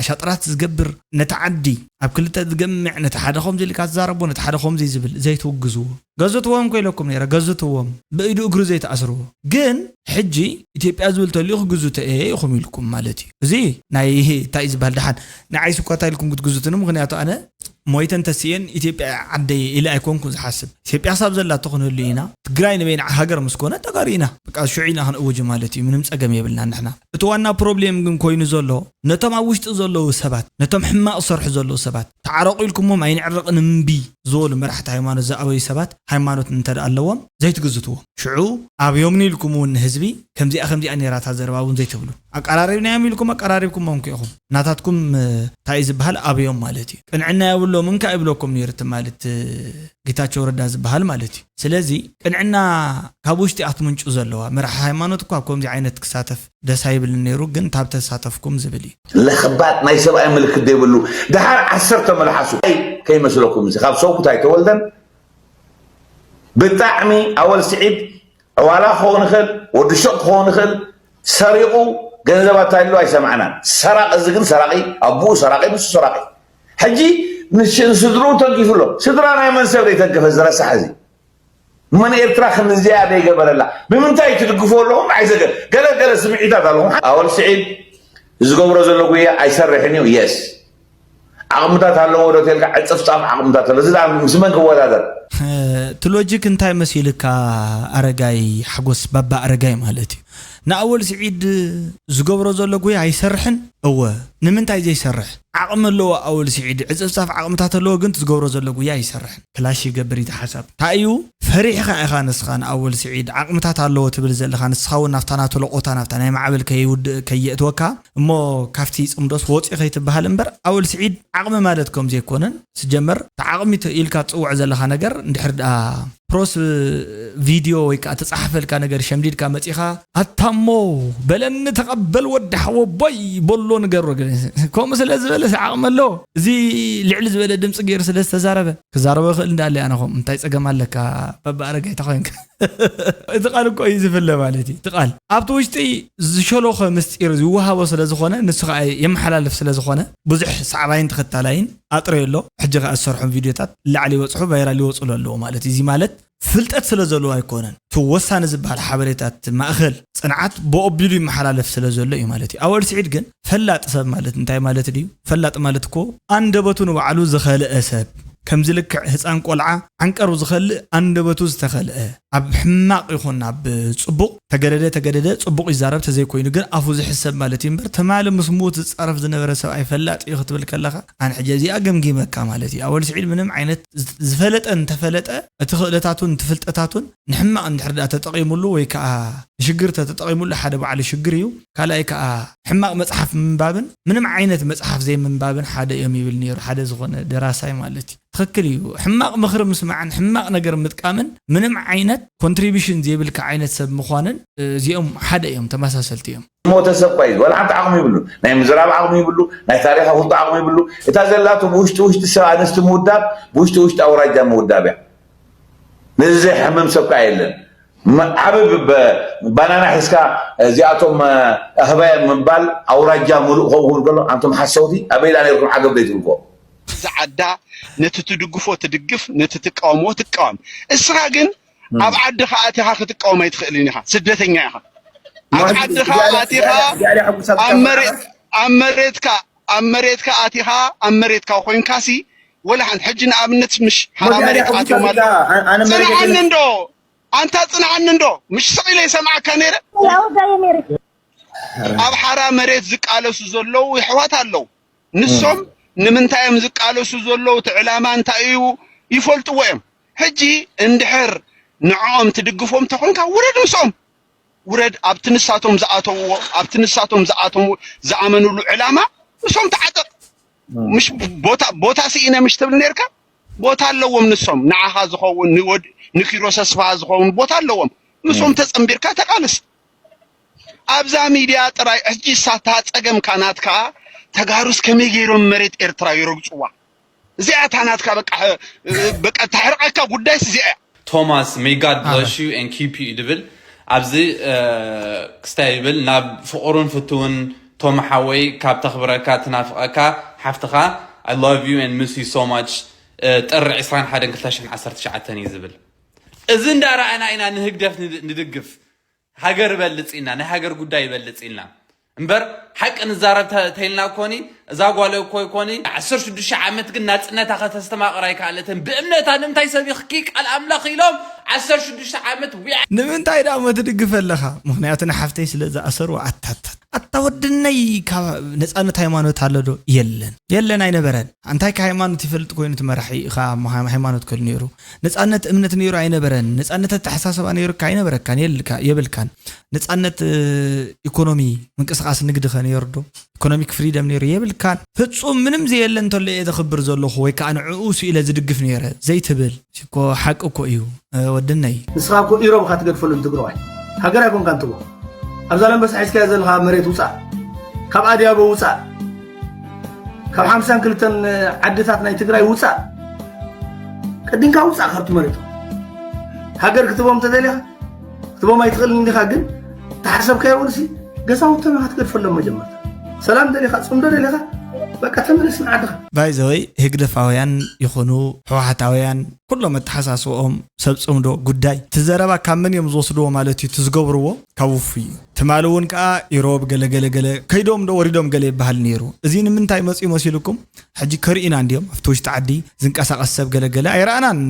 ኣሻጥራት ዝገብር ነቲ ዓዲ ኣብ ክልተ ዝገምዕ ነቲ ሓደ ከምዚ ኢልካ ትዛረቦ ነቲ ሓደ ከምዚ ዝብል ዘይትውግዝዎ ገዝትዎም እኮ ኢለኩም ነይረ ገዝትዎም ብኢዱ እግሩ ዘይትኣስርዎ ግን ሕጂ ኢትዮጵያ ዝብል ተልኡ ክግዝቶ እየ ኢኹም ኢልኩም ማለት እዩ እዚ ናይ እንታይ እዩ ዝበሃል ደሓን ንዓይ ስኳታ ኢልኩም ክትግዝቱኒ ምክንያቱ ኣነ ሞይተ እንተስእየን ኢትዮጵያ ዓደይ ኢለ ኣይኮንኩ ዝሓስብ ኢትዮጵያ ክሳብ ዘላቶ ክንህሉ ኢና ትግራይ ንበይና ሃገር ምስ ኮነ ተጋሩ ኢና በቃ ሽዑ ኢና ክንእውጅ ማለት እዩ ምንም ፀገም የብልና ንሕና እቲ ዋና ፕሮብሌም ግን ኮይኑ ዘሎ ነቶም ኣብ ውሽጢ ዘለዉ ሰባት ነቶም ሕማቕ ዝሰርሑ ዘለዉ ሰባት ተዓረቑ ኢልኩሞም ኣይንዕረቕን እምቢ ዝበሉ መራሕቲ ሃይማኖት ዝኣበዩ ሰባት ሃይማኖት እንተ ኣለዎም ዘይትግዝትዎም ሽዑ ኣብዮምኒ ኢልኩም እውን ንህዝቢ ከምዚኣ ከምዚኣ ነይራታ ዘረባ እውን ዘይትብሉ ኣቀራሪብናዮም ኢልኩም ኣቀራሪብኩሞም ክኢኹም ናታትኩም እንታይ እዩ ዝበሃል ኣብዮም ማለት እዩ ቅንዕና የብሎም እንካ ይብለኩም ነይሩ ትማሊ እቲ ጌታቸው ረዳ ዝበሃል ማለት እዩ ስለዚ ቅንዕና ካብ ውሽጢ ኣትምንጩ ዘለዋ መራሒ ሃይማኖት እኳ ኣብ ከምዚ ዓይነት ክሳተፍ ደስ ኣይብልን ነይሩ ግን ታብ ተሳተፍኩም ዝብል እዩ ለኽባጥ ናይ ሰብኣይ ምልክት ዘይብሉ ደሓር ዓሰርተ መልሓሱ ከይመስለኩም እዚ ካብ ሰውኩት ኣይተወልደን ብጣዕሚ ኣወል ስዒድ ዕዋላ ክኸውን ይኽእል ወዲ ሹቕ ክኸውን ይኽእል ሰሪቑ ገንዘብ ኣታሊሉ ኣይሰማዕናን ሰራቒ እዚ ግን ሰራቒ ኣቡኡ ሰራቒ ንሱ ሰራቒ ሕጂ ንስድርኡ ተንኪፉ ኣሎ ስድራ ናይ መን ሰብ ዘይተንከፈ ዝረሳሕ እዚ መን ኤርትራ ክንዝያ ዘይገበረላ ብምንታይ ትድግፎ ኣለኹም ኣይዘገ ገለ ገለ ስምዒታት ኣለኹም ኣወል ስዒድ ዝገብሮ ዘሎ ጉያ ኣይሰርሕን እዩ የስ ዓቕምታት ኣለዎ ዶ ተልካ ዕፅፍፃፍ ዓቕምታት ኣሎ እዚ ምስ መን ክወዳደር እቲ ሎጂክ እንታይ መሲልካ ኣረጋይ ሓጎስ ባባ ኣረጋይ ማለት እዩ ንኣወል ስዒድ ዝገብሮ ዘሎ ጉያ ኣይሰርሕን እወ ንምንታይ ዘይሰርሕ ዓቕሚ ኣለዎ ኣወል ስዒድ ዕፅፍፃፍ ዓቕምታት ኣለዎ ግን ዝገብሮ ዘሎ ጉያ ኣይሰርሕን ክላሽ ይገብር እዩ ሓሳብ እንታይ እዩ ፈሪሕኻ ኢኻ ንስኻ ንኣወል ስዒድ ዓቕምታት ኣለዎ ትብል ዘለኻ ንስኻ እውን ናብታ ናቱ ለቆታ ናብታ ናይ ማዕበል ከይውድእ ከየእትወካ እሞ ካብቲ ጽምዶስ ወፂ ከይትበሃል እምበር ኣወል ስዒድ ዓቕሚ ማለት ከም ዘይኮነን ስጀመር ተዓቕሚ ኢልካ ትፅውዕ ዘለኻ ነገር እንድሕር ደኣ ፕሮስ ቪድዮ ወይ ከዓ ተፃሓፈልካ ነገር ሸምዲድካ መፂኻ ኣታሞ በለኒ ተቐበል ወዲ ሓወቦይ በሎ ንገሮ ከምኡ ስለ ዝበለ ዓቕሚ ኣለዎ እዚ ልዕሊ ዝበለ ድምፂ ገይሩ ስለ ዝተዛረበ ክዛረቦ ይኽእል እንዳለ ኣነ ከምኡ እንታይ ፀገም ኣለካ በብኣረጋይ ተኾይንካ እቲ ቃል እኮ እዩ ዝፍለ ማለት እዩ እቲ ቃል ኣብቲ ውሽጢ ዝሸሎኸ ምስጢር ይወሃቦ ስለ ዝኾነ ንሱ ከዓ የመሓላልፍ ስለ ዝኾነ ብዙሕ ሰዓባይን ተኸታላይን ኣጥረዮ ኣሎ ሕጂ ከዓ ዝሰርሖም ቪድዮታት ላዕሊ ይበፅሑ ቫይራል ይወፅሉ ኣለዎ ማለት እዩ እዚ ማለት ፍልጠት ስለ ዘለዎ ኣይኮነን እቲ ወሳኒ ዝበሃል ሓበሬታት ማእኸል ፅንዓት ብኦቢሉ ይመሓላለፍ ስለ ዘሎ እዩ ማለት እዩ ኣወል ስዒድ ግን ፈላጥ ሰብ ማለት እንታይ ማለት ድዩ ፈላጥ ማለት እኮ ኣንደበቱ ንባዕሉ ዝኸልአ ሰብ ከምዚ ልክዕ ህፃን ቆልዓ ዓንቀሩ ዝኸልእ ኣንደበቱ ዝተኸልአ ኣብ ሕማቕ ይኹን ኣብ ጽቡቕ፣ ተገደደ ተገደደ ጽቡቕ ይዛረብ፣ ተዘይኮይኑ ግን ኣፉ ዝሕሰብ ማለት እዩ እምበር፣ ትማሊ ምስ ምዉት ዝጻረፍ ዝነበረ ሰብኣይ ፈላጥ እዩ ክትብል ከለኻ፣ ኣነ ሕጂ እዚኣ ገምጊመካ ማለት እዩ። ኣወል ስዒድ ምንም ዓይነት ዝ-፣ ዝፈለጠ እንተፈለጠ፣ እቲ ክእለታቱን እቲ ፍልጠታቱን ንሕማቕ እንድሕር ደኣ ተጠቒሙሉ ወይ ከኣ ንሽግር ተተጠቒሙሉ፣ ሓደ ባዕሉ ሽግር እዩ። ካልኣይ ከኣ ሕማቕ መጽሓፍ ምንባብን ምንም ዓይነት መጽሓፍ ዘይምንባብን ሓደ እዮም ይብል ነይሩ፣ ሓደ ዝኾነ ደራሳይ ማለት እዩ። ትኽክል እዩ። ሕማቕ ምኽሪ ምስማዕን ሕማቕ ነገር ምጥቃምን ምንም ዓይነት ኮንትሪቢሽን ዘይብልካ ዓይነት ሰብ ምዃንን፣ እ፣ እዚኦም ሓደ እዮም፣ ተመሳሰልቲ እዮም። ዝሞተ ሰብ እኳ እዩ፣ ዋላ ሓንቲ ዓቕሚ ይብሉ፣ ናይ ምዝራብ ዓቕሚ ይብሉ፣ ናይ ታሪኽ ኣፍልጦ ዓቕሚ ይብሉ። እታ ዘላቶ ብውሽጢ ውሽጢ ሰብ ኣንስቲ ምውዳብ፣ ብውሽጢ ውሽጢ ኣውራጃ ምውዳብ እያ። ነዚ ዘይሕምም ሰብ ከኣ የለን። መ-፣ ዓቢ ብ-፣ ብ-፣ ባናና ሒዝካ እዚኣቶም፣ እ፣ ኣህባይ ምባል ኣውራጃ ምሉእ ከምኡ ክብል ከሎ፣ ኣንቱም ሓሰውቲ ኣበይ ደኣ ነርኩም ዓገብ ዘይትብልዎ? እዛ ዓዳ ነቲ ትድግፎ ትድግፍ፣ ነቲ ትቃወሞ ትቃወም። እስኻ ግን ኣብ ዓድኻ ኣቲኻ ክትቃወም ኣይትኽእልን ኢኻ፣ ስደተኛ ኢኻ። ኣብ ዓድኻ ኣቲኻ ኣብ መሬት ኣብ መሬትካ ኣብ መሬትካ ኣቲኻ ኣብ መሬትካ ኮይንካሲ ወላ ሓንቲ ሕጂ ንኣብነት ምሽ ሓራ መሬት ኣትዮም ኣሎ። ጽንዓኒ እንዶ ኣንታ ጽንዓኒ እንዶ ምሽ ስቕ ኢለ ይሰምዓካ ነይረ። ኣብ ሓራ መሬት ዝቃለሱ ዘለዉ የሕዋት ኣለዉ። ንሶም ንምንታይ እዮም ዝቃለሱ ዘለዉ፣ እቲ ዕላማ እንታይ እዩ ይፈልጥዎ እዮም። ሕጂ እንድሕር ንዕኦም ትድግፎም ተኾንካ ውረድ ምስኦም። ውረድ ኣብቲ ንሳቶም ዝኣተውዎ፣ ኣብቲ ንሳቶም ዝኣተሙ-፣ ዝኣመንሉ ዕላማ ንሶም ተዓጠቕ። ምሽ ቦታ ቦታ ስኢነ ምሽ ትብል ነርካ? ቦታ ኣለዎም ንሶም፣ ንዓኻ ዝኸውን፣ ንወድ-፣ ንኪሮስ ኣስፍሃ ዝኸውን ቦታ ኣለዎም። ንሶም ተጸንቢርካ ተቃለስ። ኣብዛ ሚድያ ጥራይ ሕጂ ሳታ ጸገምካ ናትካ ተጋሩስ ከመይ ገይሮም መሬት ኤርትራ ይረግጽዋ? እዚኣ እታ ናትካ በቃ በቃ ተሕርቀካ ጉዳይስ እዚኣ እያ። Thomas, may God bless you and keep you ይድብል ኣብዚ ክስታይ ይብል ናብ ፍቕሩን ፍትውን ቶም ሓወይ ካብ ተኽብረካ ትናፍቐካ ሓፍትኻ I love you and miss you so much ጥሪ ዕስራን ሓደን ክልተ ሽሕን ዓሰርተ ትሽዓተን እዩ ዝብል እዚ እንዳረኣና ኢና ንህግደፍ ንድግፍ ሃገር እበልጽ ኢልና ናይ ሃገር ጉዳይ ይበልጽ ኢልና እምበር ሓቂ ንዛረብ ተይልና ኮኒ እዛ ጓለ እኮ ይኮኒ ዓሰርተ ሽዱሽተ ዓመት ግን ናጽነታ ከተስተማቕር ኣይከኣለትን ብእምነታ ንምንታይ ሰቢኽኪ ቃል ኣምላኽ ኢሎም ዓሰርተ ሽዱሽተ ዓመት ዊዓ ንምንታይ ደኣ እሞ ትድግፍ ኣለኻ ምኽንያቱ ንሓፍተይ ስለ ዝኣሰርዋ ኣታታት ኣታ ወድነይ ካብ ነጻነት ሃይማኖት ኣሎ ዶ የለን የለን ኣይነበረን ኣንታይ ከ ሃይማኖት ይፈልጥ ኮይኑ ትመራሒ ኢኻ ሃይማኖት ከል ነይሩ ነጻነት እምነት ነይሩ ኣይነበረን። ነጻነት ኣተሓሳስባ ነይሩካ ኣይነበረካን፣ የልካ፣ የብልካን። ነጻነት እ፣ ኢኮኖሚ ምንቅስቃስ ንግዲ ከ ነይሩ ዶ? ኢኮኖሚክ ፍሪደም ነይሩ የብልካን። ፍጹም ምንም ዘየለ እንተሎ እየ ዘኽብር ዘለኹ ወይ ከዓ ንዕኡ ስኢለ ዝድግፍ ነይረ ዘይትብል እኮ ሓቂ እኮ እዩ እ፣ ወድነይ። ንስኻ እኮ ኢሮብ ኢኻ ትገድፈሉ ንትግራዋይ። ሃገር ኣይኮንካን ትቦ። ኣብ ዛላምበሳ ሒዝካዮ ዘለኻ መሬት ውጻእ። ካብ ኣድያቦ ውጻእ። ካብ ሓምሳን ክልተን ዓድታት ናይ ትግራይ ውጻእ። ቀዲምካ ውጻእ ካብቲ መሬት። ሃገር ክትቦም እንተደሊኻ ክትቦም ኣይትኽእልን እንዲኻ ግን ተሓሰብካዮ እውን ሲ ገዛውቶም ኢኻ ትገድፈሎም መጀመርታ። ሰላም ደሊኻ ጽምዶ ደሊኻ በቃ ተመለስ ንዓድኻ። ባይዘወይ ህግደፋውያን ይኹኑ ህወሓታውያን ኩሎም ኣተሓሳስብኦም ሰብ ጽምዶ ጉዳይ እቲ ዘረባ ካብ መን እዮም ዝወስድዎ ማለት እዩ እቲ ዝገብርዎ ካብ ውፉይ እዩ ትማሊ እውን ከዓ ኢሮብ ገለ ገለ ገለ ከይዶም ዶ ወሪዶም ገለ ይበሃል ነይሩ እዚ ንምንታይ መፅኡ መሲልኩም ሕጂ ከርእዩና እንዲዮም ኣብቲ ውሽጢ ዓዲ ዝንቀሳቐስ ሰብ ገለ ገለ ኣይረኣናን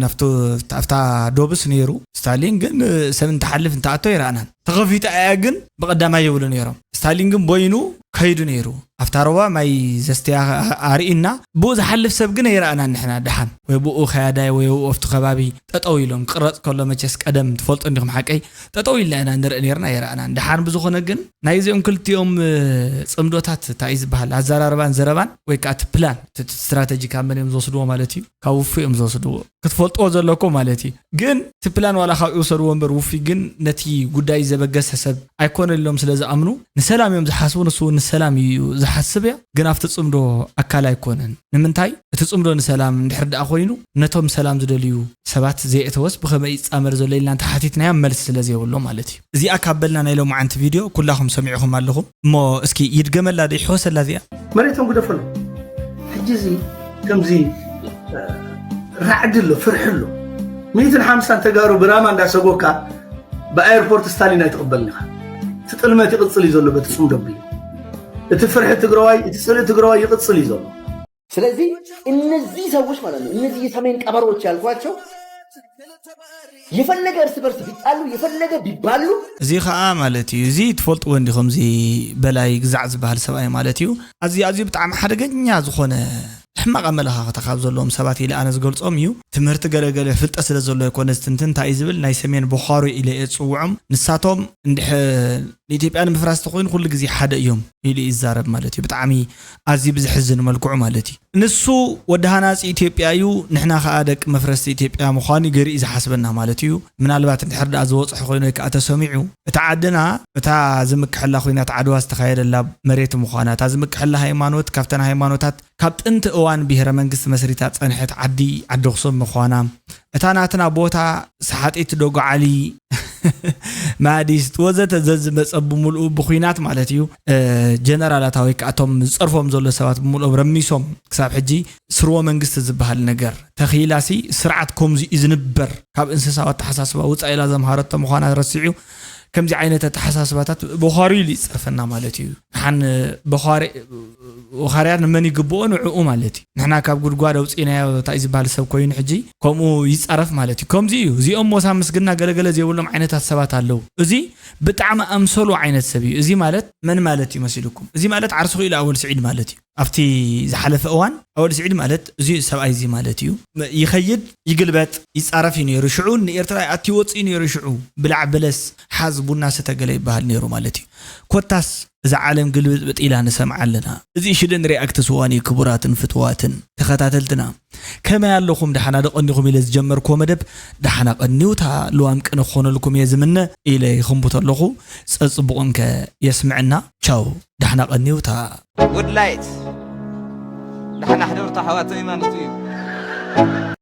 ኣብታ ዶብስ ነይሩ ስታሊን ግን ሰብ እንትሓልፍ እንትኣቶ ኣይረኣናን ተኸፊታ እያ ግን ብቐዳማይ ይብሉ ነይሮም ስታሊን ግን ቦይኑ ከይዱ ነይሩ ኣብታ ሮባ ማይ ዘስተያ ኣርእና ብኡ ዝሓልፍ ሰብ ግን ኣይረኣናን ንሕና ደሓን ወይ ብኡ ከያዳይ ወይ ኣብኡ ኣብቲ ከባቢ ጠጠው ኢሎም ክቕረፅ ከሎ መቸስ ቀደም ትፈልጡ እንዲኹም ሓቀይ ጠጠው ኢልና ኢና ንርኢ ነርና ኣይረኣናን ደሓን ብዝኾነ ግን ናይዚኦም ክልቲኦም ፅምዶታት እንታይ ዝበሃል ኣዘራርባን ዘረባን ወይ ከዓ እቲ ፕላን እቲ ስትራተጂ ካብ መን እዮም ዝወስድዎ ማለት እዩ ካብ ውፉ እዮም ዝወስድዎ ክትፈልጥዎ ዘለኩም ማለት እዩ ግን እቲ ፕላን ዋላ ካብ ይውሰድዎ እምበር ውፉ ግን ነቲ ጉዳይ ዘበገሰ ሰብ ኣይኮነሎም ስለ ዝኣምኑ ንሰላም እዮም ዝሓስቡ ንሱ እውን ንሰላም እዩ ዝሓስብ እያ ግን ኣብቲ ፅምዶ ኣካል ኣይኮነን ንምንታይ እቲ ፅምዶ ንሰላም እንድሕር ደኣ ኮይኑ ነቶም ሰላም ዝደልዩ ሰባት ዘየእተወስ ብኸመይ ይፃመር ዘሎ ኢልና እንተሓቲትናዮም መልሲ ስለ ዘይብሎ ማለት እዩ እዚኣ ካብ በልና ናይ ሎማዓንቲ ቪድዮ ኩላኹም ሰሚዕኹም ኣለኹም እሞ እስኪ ይድገመላ ዶ ይሕወሰላ እዚኣ መሬቶም ግደፈሉ ሕጂ እዚ ከምዚ ራዕዲ ኣሎ ፍርሒ ኣሎ ሚእትን ሓምሳን ተጋሩ ብራማ እንዳሰጎካ ብኣየርፖርት ስታሊን ኣይትቕበልን ኢኻ እቲ ጥልመት ይቕፅል እዩ ዘሎ በቲ ፅምዶ ኣቢሉ እቲ ፍርሒ ትግራዋይ እቲ ፅልኢ ትግራዋይ ይቕፅል እዩ ዘሎ ስለዚህ እነዚህ ሰዎች ማለት ነው እነዚህ የሰሜን ቀበሮች ያልኳቸው የፈለገ እርስ በርስ ቢጣሉ፣ የፈለገ ቢባሉ፣ እዚ ከዓ ማለት እዩ፣ እዚ ትፈልጥዎ እንዲኹም፣ እዚ በላይ ግዛዕ ዝበሃል ሰብኣይ ማለት እዩ። ኣዝዩ ኣዝዩ ብጣዕሚ ሓደገኛ ዝኾነ ሕማቕ ኣመለኻኽታ ካብ ዘለዎም ሰባት ኢለ ኣነ ዝገልጾም እዩ። ትምህርቲ ገለገለ ፍልጠት ስለ ዘሎ ይኮነ ዝትንትን እንታይ እዩ ዝብል፣ ናይ ሰሜን ቦኻሩ ኢለ እየ ዝጽውዖም። ንሳቶም እንድሕ ንኢትዮጵያ ንምፍራስ ተኮይኑ ኩሉ ግዜ ሓደ እዮም ኢሉ ይዛረብ ማለት እዩ። ብጣዕሚ ኣዝዩ ብዝሕዝን መልክዑ ማለት እዩ። ንሱ ወዲ ሃናፂ ኢትዮጵያ እዩ፣ ንሕና ከዓ ደቂ መፍረስቲ ኢትዮጵያ ምዃኑ ገይሩ እዩ ዝሓስበና ማለት እዩ። ምናልባት እንድሕር ደኣ ዝበፅሑ ኮይኑ ወይ ከዓ ተሰሚዑ፣ እታ ዓድና እታ ዝምክሐላ ኩናት ዓድዋ ዝተኻየደላ መሬት ምዃና፣ እታ ዝምክሐላ ሃይማኖት ካብተን ሃይማኖታት ካብ ጥንቲ እዋን ብሄረ መንግስቲ መስሪታ ዝፀንሐት ዓዲ ዓዲ ኣኽሱም ምዃና፣ እታ ናትና ቦታ ሰሓጢት ዶጎዓሊ ማዲስት ወዘተ ዘዝመፀ ብምልኡ ብኹናት ማለት እዩ። ጀነራላት ወይ ከዓ እቶም ዝፀርፎም ዘሎ ሰባት ብምልኦም ረሚሶም ክሳብ ሕጂ ስርወ መንግስቲ ዝበሃል ነገር ተኺላሲ ስርዓት ከምዚ እዩ ዝንበር፣ ካብ እንስሳዊ ኣተሓሳስባ ውፃእ ኢላ ዘምሃረቶ ምዃና ረሲዑ ከምዚ ዓይነት ኣተሓሳስባታት በዃሪ ኢሉ ይፀርፈና ማለት እዩ። ንሓን በዃሪ ወኻርያ ንመን ይግብኦ ንዕኡ ማለት እዩ። ንሕና ካብ ጉድጓድ ኣውፂእናዮ እንታይ ዝበሃል ሰብ ኮይኑ ሕጂ ከምኡ ይፃረፍ ማለት እዩ። ከምዚ እዩ። እዚኦም ሞሳ ምስግና ገለገለ ዘይብሎም ዓይነታት ሰባት ኣለዉ። እዚ ብጣዕሚ ኣምሰሉ ዓይነት ሰብ እዩ። እዚ ማለት መን ማለት እዩ መሲልኩም? እዚ ማለት ዓርሱ ክኢሉ ኣወል ስዒድ ማለት እዩ። ኣብቲ ዝሓለፈ እዋን ኣወል ስዒድ ማለት እዚ ሰብኣይ እዚ ማለት እዩ። ይኸይድ ይግልበጥ ይፃረፍ እዩ ነይሩ። ሽዑ ንኤርትራ ኣትዩ ወፅኡ ነይሩ። ሽዑ ብላዕ በለስ ሓዝ ቡና ስተገለ ይበሃል ነይሩ ማለት እዩ። ኮታስ እዛ ዓለም ግልብጥብጥ ኢላ ንሰምዓ ኣለና። እዚ ሽደን ሪኣክትስ እዋን እዩ ክቡራትን ፍትዋትን ተኸታተልትና። ከመይ ኣለኹም ደሓና ደቐኒኹም ኢለ ዝጀመርክዎ መደብ ደሓና ቀኒውታ ልዋም ቅነ ክኾነልኩም እየ ዝምነ ኢለ ይኽንቡት ኣለኹ። ጸጽቡቕንከ የስምዕና። ቻው ደሓና ቀኒውታ። ውድላይት ደሓና ሕደርታ ኣሕዋተይ ማለት እዩ።